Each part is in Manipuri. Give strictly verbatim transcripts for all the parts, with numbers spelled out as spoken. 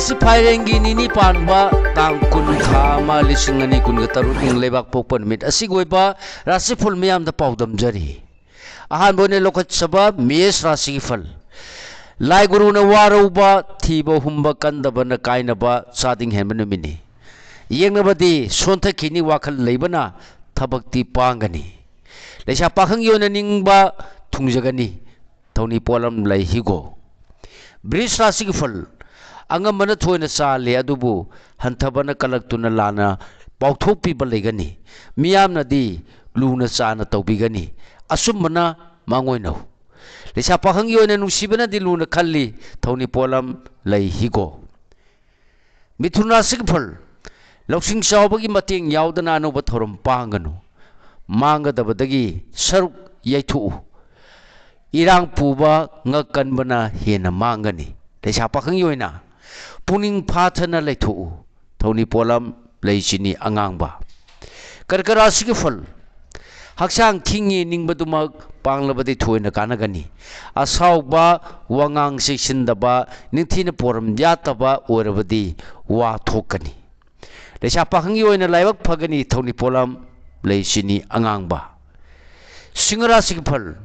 ꯁꯤꯐꯥꯏꯔꯦꯟꯒꯤ ꯅꯤꯅꯤ ꯄꯥꯟꯕ ꯇꯥꯡ ꯀꯨꯟ, ꯊꯥ ꯑꯃ, ꯂꯤꯁꯤꯡ ꯑꯅꯤ ꯀꯨꯟꯒ ꯇꯔꯨꯛ, ꯏꯪ ꯂꯩꯕꯥꯛ ꯄꯣꯛꯄ ꯅꯨꯃꯤꯠ ꯑꯁꯤꯒꯤ ꯑꯣꯏꯕ ꯔꯥꯁꯤꯐꯜ ꯃꯤꯌꯥꯝꯗ ꯄꯥꯎꯗꯝꯖꯔꯤ꯫ ꯑꯍꯥꯟꯕ ꯑꯣꯏꯅ ꯂꯧꯈꯠꯆꯕ ꯃꯦꯁ ꯔꯥꯁꯤꯒꯤ ꯐꯜ꯫ ꯂꯥꯏ ꯒꯨꯔꯨꯅ ꯋꯥꯔꯧꯕ, ꯊꯤꯕ ꯍꯨꯝꯕ ꯀꯟꯗꯕꯅ ꯀꯥꯏꯅꯕ, ꯆꯥꯗꯤꯡ ꯍꯦꯟꯕ ꯅꯨꯃꯤꯠꯅꯤ꯫ ꯌꯦꯡꯅꯕꯗꯤ ꯁꯣꯟꯊꯈꯤꯅꯤ ꯋꯥꯈꯜ ꯂꯩꯕꯅ, ꯊꯕꯛꯇꯤ ꯄꯥꯡꯒꯅꯤ꯫ ꯂꯩꯁꯥ ꯄꯥꯈꯪꯒꯤ ꯑꯣꯏꯅ ꯅꯤꯡꯕ ꯊꯨꯡꯖꯒꯅꯤ꯫ ꯊꯧꯅꯤ ꯄꯣꯠꯂꯝ ꯂꯩ ꯍꯤꯒꯣ꯫ ꯕ꯭ꯔꯤꯖ ꯔꯥꯁꯤꯒꯤ ꯐꯜ꯫ ꯑꯉꯝꯕꯅ ꯊꯣꯏꯅ ꯆꯥꯜꯂꯤ, ꯑꯗꯨꯕꯨ ꯍꯟꯊꯕꯅ ꯀꯂꯛꯇꯨꯅ ꯂꯥꯟꯅ ꯄꯥꯎꯊꯣꯛꯄꯤꯕ ꯂꯩꯒꯅꯤ꯫ ꯃꯤꯌꯥꯝꯅꯗꯤ ꯂꯨꯅ ꯆꯥꯅ ꯇꯧꯕꯤꯒꯅꯤ꯫ ꯑꯆꯨꯝꯕꯅ ꯃꯥꯡꯑꯣꯏꯅꯧ꯫ ꯂꯩꯁꯥ ꯄꯥꯈꯪꯒꯤ ꯑꯣꯏꯅ ꯅꯨꯡꯁꯤꯕꯅꯗꯤ ꯂꯨꯅ ꯈꯜꯂꯤ꯫ ꯊꯧꯅꯤ ꯄꯣꯠꯂꯝ ꯂꯩ ꯍꯤꯒꯣ꯫ ꯃꯤꯊꯨꯟ ꯔꯥꯁꯤꯒꯤ ꯐꯜ꯫ ꯂꯧꯁꯤꯡ ꯆꯥꯎꯕꯒꯤ ꯃꯇꯦꯡ ꯌꯥꯎꯗꯅ ꯑꯅꯧꯕ ꯊꯧꯔꯝ ꯄꯥꯡꯒꯅꯨ꯫ ꯃꯥꯡꯒꯗꯕꯗꯒꯤ ꯁꯔꯨꯛ ꯌꯩꯊꯣꯛꯎ꯫ ꯏꯔꯥꯡ ꯄꯨꯕ ꯉꯛ ꯀꯟꯕꯅ ꯍꯦꯟꯅ ꯃꯥꯡꯒꯅꯤ꯫ ꯂꯩꯁꯥ ꯄꯥꯈꯪꯒꯤ ꯑꯣꯏꯅ ꯄꯨꯛꯅꯤꯡ ꯐꯥꯊꯅ ꯂꯩꯊꯣꯛꯎ꯫ ꯊꯧꯅꯤ ꯄꯣꯠꯂꯝ ꯂꯩ ꯆꯤꯅꯤ ꯑꯉꯥꯡꯕ꯫ ꯀꯔꯀ ꯔꯥꯁꯤꯒꯤ ꯐꯜ꯫ ꯍꯛꯆꯥꯡ ꯈꯤꯡꯉꯤ ꯅꯤꯡꯕꯗꯨꯃꯛ ꯄꯥꯡꯂꯕꯗꯤ ꯊꯣꯏꯅ ꯀꯥꯟꯅꯒꯅꯤ꯫ ꯑꯁꯥꯎꯕ, ꯋꯥꯉꯥꯡ ꯆꯦꯛꯁꯤꯟꯗꯕ, ꯅꯤꯡꯊꯤꯅ ꯄꯣꯔꯝ ꯌꯥꯠꯇꯕ ꯑꯣꯏꯔꯕꯗꯤ ꯋꯥ ꯊꯣꯛꯀꯅꯤ꯫ ꯂꯩꯁꯥ ꯄꯥꯈꯪꯒꯤ ꯑꯣꯏꯅ ꯂꯥꯏꯕꯛ ꯐꯒꯅꯤ꯫ ꯊꯧꯅꯤ ꯄꯣꯠꯂꯝ ꯂꯩ ꯆꯤꯅꯤ ꯑꯉꯥꯡꯕ꯫ ꯁꯤꯡꯍ ꯔꯥꯁꯤꯒꯤ ꯐꯜ꯫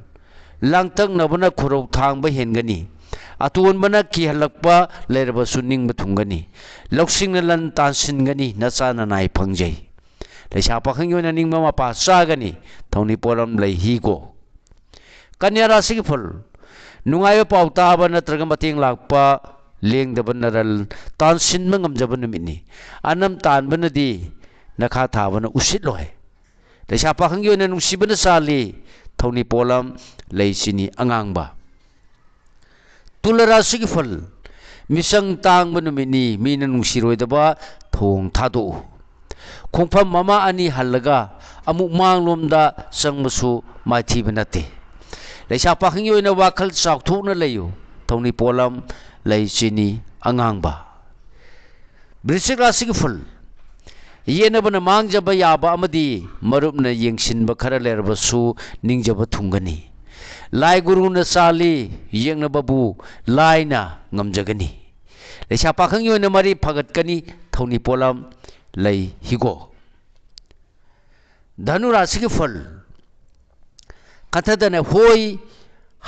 ꯂꯥꯡꯇꯛꯅꯕꯅ ꯈꯨꯔꯧ ꯊꯥꯡꯕ ꯍꯦꯟꯒꯅꯤ꯫ ꯑꯇꯣꯟꯕꯅ ꯀꯤꯍꯜꯂꯛꯄ ꯂꯩꯔꯕꯁꯨ ꯅꯤꯡꯕ ꯊꯨꯡꯒꯅꯤ꯫ ꯂꯧꯁꯤꯡꯅ ꯂꯟ ꯇꯥꯟꯁꯤꯟꯒꯅꯤ꯫ ꯅꯆꯥ ꯅꯅꯥꯏ ꯐꯪꯖꯩ꯫ ꯂꯩꯁꯥ ꯄꯥꯈꯪꯒꯤ ꯑꯣꯏꯅ ꯅꯤꯡꯕ ꯃꯄꯥ ꯆꯥꯒꯅꯤ꯫ ꯊꯧꯅꯤ ꯄꯣꯠꯂꯝ ꯂꯩ ꯍꯤꯒꯣ꯫ ꯀꯟꯌꯥ ꯔꯥꯁꯤꯒꯤ ꯐꯜ꯫ ꯅꯨꯡꯉꯥꯏꯕ ꯄꯥꯎ ꯇꯥꯕ ꯅꯠꯇ꯭ꯔꯒ ꯃꯇꯦꯡ ꯂꯥꯛꯄ ꯂꯦꯡꯗꯕ ꯅꯔꯜ ꯇꯥꯟꯁꯤꯟꯕ ꯉꯝꯖꯕ ꯅꯨꯃꯤꯠꯅꯤ꯫ ꯑꯅꯝ ꯇꯥꯟꯕꯅꯗꯤ ꯅꯈꯥ ꯊꯥꯕꯅ ꯎꯁꯤꯠꯂꯣꯏ꯫ ꯂꯩꯁꯥ ꯄꯥꯈꯪꯒꯤ ꯑꯣꯏꯅ ꯅꯨꯡꯁꯤꯕꯅ ꯆꯥꯜꯂꯤ꯫ ꯊꯧꯅꯤ ꯄꯣꯠꯂꯝ ꯂꯩ ꯆꯤꯅꯤ ꯑꯉꯥꯡꯕ꯫ ꯇꯨꯂ ꯔꯥꯁꯤꯒꯤ ꯐꯜ꯫ ꯃꯤꯆꯪ ꯇꯥꯡꯕ ꯅꯨꯃꯤꯠꯅꯤ꯫ ꯃꯤꯅ ꯅꯨꯡꯁꯤꯔꯣꯏꯗꯕ ꯊꯣꯡ ꯊꯥꯗꯣꯛꯎ꯫ ꯈꯣꯡꯐꯝ ꯑꯃ ꯑꯅꯤ ꯍꯜꯂꯒ ꯑꯃꯨꯛ ꯃꯥꯡꯂꯣꯝꯗ ꯆꯪꯕꯁꯨ ꯃꯥꯏꯊꯤꯕ ꯅꯠꯇꯦ꯫ ꯂꯩꯁꯥ ꯄꯥꯈꯪꯒꯤ ꯑꯣꯏꯅ ꯋꯥꯈꯜ ꯆꯥꯎꯊꯣꯛꯅ ꯂꯩꯌꯨ꯫ ꯊꯧꯅꯤ ꯄꯣꯠꯂꯝ ꯂꯩ ꯆꯤꯅꯤ ꯑꯉꯥꯡꯕ꯫ ꯕ꯭ꯔꯤꯁꯤꯛ ꯔꯥꯁꯤꯒꯤ ꯐꯜ꯫ ꯌꯦꯠꯅꯕꯅ ꯃꯥꯡꯖꯕ ꯌꯥꯕ ꯑꯃꯗꯤ ꯃꯔꯨꯞꯅ ꯌꯦꯡꯁꯤꯟꯕ ꯈꯔ ꯂꯩꯔꯕꯁꯨ ꯅꯤꯡꯖꯕ ꯊꯨꯡꯒꯅꯤ꯫ ꯂꯥꯏ ꯒꯨꯔꯨꯅ ꯆꯥꯜꯂꯤ, ꯌꯦꯛꯅꯕꯕꯨ ꯂꯥꯏꯅ ꯉꯝꯖꯒꯅꯤ꯫ ꯂꯩꯁꯥ ꯄꯥꯈꯪꯒꯤ ꯑꯣꯏꯅ ꯃꯔꯤ ꯐꯒꯠꯀꯅꯤ꯫ ꯊꯧꯅꯤ ꯄꯣꯠꯂꯝ ꯂꯩ ꯍꯤꯒꯣꯛ꯫ ꯙꯅꯨ ꯔꯥꯁꯤꯒꯤ ꯐꯜ꯫ ꯀꯟꯊꯗꯅ ꯍꯣꯏ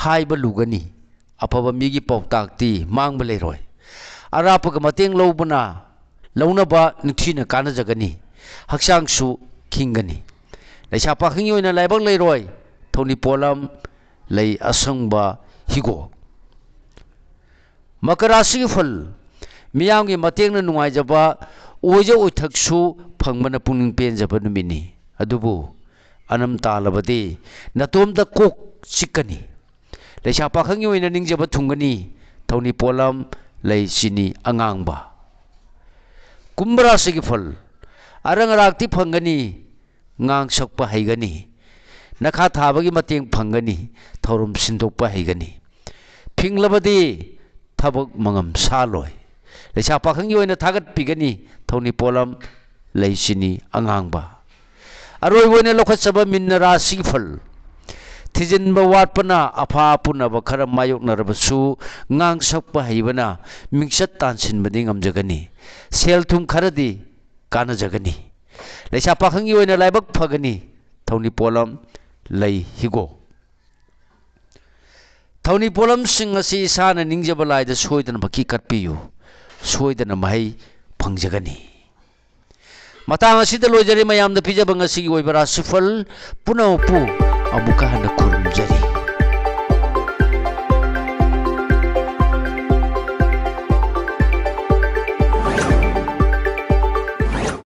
ꯍꯥꯏꯕ ꯂꯨꯒꯅꯤ꯫ ꯑꯐꯕ ꯃꯤꯒꯤ ꯄꯥꯎꯇꯥꯛꯇꯤ ꯃꯥꯡꯕ ꯂꯩꯔꯣꯏ꯫ ꯑꯔꯥꯞꯄꯒ ꯃꯇꯦꯡ ꯂꯧꯕꯅ, ꯂꯧꯅꯕ ꯅꯤꯡꯊꯤꯅ ꯀꯥꯟꯅꯖꯒꯅꯤ꯫ ꯍꯛꯆꯥꯡꯁꯨ ꯈꯤꯡꯒꯅꯤ꯫ ꯂꯩꯁꯥ ꯄꯥꯈꯪꯒꯤ ꯑꯣꯏꯅ ꯂꯥꯏꯕꯛ ꯂꯩꯔꯣꯏ꯫ ꯊꯧꯅꯤ ꯄꯣꯠꯂꯝ ꯂꯩ ꯑꯁꯪꯕ ꯍꯤꯒꯣꯛ꯫ ꯃꯀꯔ ꯔꯥꯁꯤꯒꯤ ꯐꯜ꯫ ꯃꯤꯌꯥꯝꯒꯤ ꯃꯇꯦꯡꯅ ꯅꯨꯡꯉꯥꯏꯖꯕ, ꯑꯣꯏꯖ ꯑꯣꯏꯊꯛꯁꯨ ꯐꯪꯕꯅ ꯄꯨꯛꯅꯤꯡ ꯄꯦꯟꯖꯕ ꯅꯨꯃꯤꯠꯅꯤ꯫ ꯑꯗꯨꯕꯨ ꯑꯅꯝ ꯇꯥꯜꯂꯕꯗꯤ ꯅꯇꯣꯝꯇ ꯀꯣꯛ ꯆꯤꯛꯀꯅꯤ꯫ ꯂꯩꯁꯥ ꯄꯥꯈꯪꯒꯤ ꯑꯣꯏꯅ ꯅꯤꯡꯖꯕ ꯊꯨꯡꯒꯅꯤ꯫ ꯊꯧꯅꯤ ꯄꯣꯠꯂꯝ ꯂꯩ ꯆꯤꯅꯤ ꯑꯉꯥꯡꯕ꯫ ꯀꯨꯝꯚ ꯔꯥꯁꯤꯒꯤ ꯐꯜ꯫ ꯑꯔꯪ ꯑꯔꯥꯛꯇꯤ ꯐꯪꯒꯅꯤ꯫ ꯉꯥꯡ ꯁꯛꯄ ꯍꯩꯒꯅꯤ꯫ ꯅꯈꯥ ꯊꯥꯕꯒꯤ ꯃꯇꯦꯡ ꯐꯪꯒꯅꯤ꯫ ꯊꯧꯔꯝ ꯁꯤꯟꯗꯣꯛꯄ ꯍꯩꯒꯅꯤ꯫ ꯐꯤꯡꯂꯕꯗꯤ ꯊꯕꯛ ꯃꯉꯝ ꯁꯥꯂꯣꯏ꯫ ꯂꯩꯁꯥ ꯄꯥꯈꯪꯒꯤ ꯑꯣꯏꯅ ꯊꯥꯒꯠꯄꯤꯒꯅꯤ꯫ ꯊꯧꯅꯤ ꯄꯣꯠꯂꯝ ꯂꯩ ꯆꯤꯅꯤ ꯑꯉꯥꯡꯕ꯫ ꯑꯔꯣꯏꯕ ꯑꯣꯏꯅ ꯂꯧꯈꯠꯆꯕ ꯃꯤꯟꯅ ꯔꯥꯁꯤꯒꯤ ꯐꯜ꯫ ꯊꯤꯖꯤꯟꯕ ꯋꯥꯠꯄꯅ ꯑꯐꯥ ꯑꯄꯨꯅꯕ ꯈꯔ ꯃꯥꯌꯣꯛꯅꯔꯕꯁꯨ, ꯉꯥꯡ ꯁꯛꯄ ꯍꯩꯕꯅ ꯃꯤꯡꯆꯠ ꯇꯥꯟꯁꯤꯟꯕꯗꯤ ꯉꯝꯖꯒꯅꯤ꯫ ꯁꯦꯜ ꯊꯨꯝ ꯈꯔꯗꯤ ꯀꯥꯟꯅꯖꯒꯅꯤ꯫ ꯂꯩꯁꯥ ꯄꯥꯈꯪꯒꯤ ꯑꯣꯏꯅ ꯂꯥꯏꯕꯛ ꯐꯒꯅꯤ꯫ ꯊꯧꯅꯤ ꯄꯣꯠꯂꯝ ꯂꯩ ꯍꯤꯒꯣꯛ꯫ ꯊꯧꯅꯤ ꯄꯣꯠꯂꯝꯁꯤꯡ ꯑꯁꯤ ꯏꯁꯥꯅ ꯅꯤꯡꯖꯕ ꯂꯥꯏꯗ ꯁꯣꯏꯗꯅꯃꯛꯀꯤ ꯀꯠꯄꯤꯌꯨ꯫ ꯁꯣꯏꯗꯅ ꯃꯍꯩ ꯐꯪꯖꯒꯅꯤ꯫ ꯃꯇꯥꯡ ꯑꯁꯤꯗ ꯂꯣꯏꯖꯔꯦ ꯃꯌꯥꯝꯗ ꯄꯤꯖꯕ ꯉꯁꯤꯒꯤ ꯑꯣꯏꯕ ꯔꯥꯁꯤꯐꯜ ꯄꯨꯝꯅꯃꯛꯄꯨ ꯑꯃꯨꯛꯀ ꯍꯟꯅ ꯈꯨꯔꯨꯝꯖꯔꯤ꯫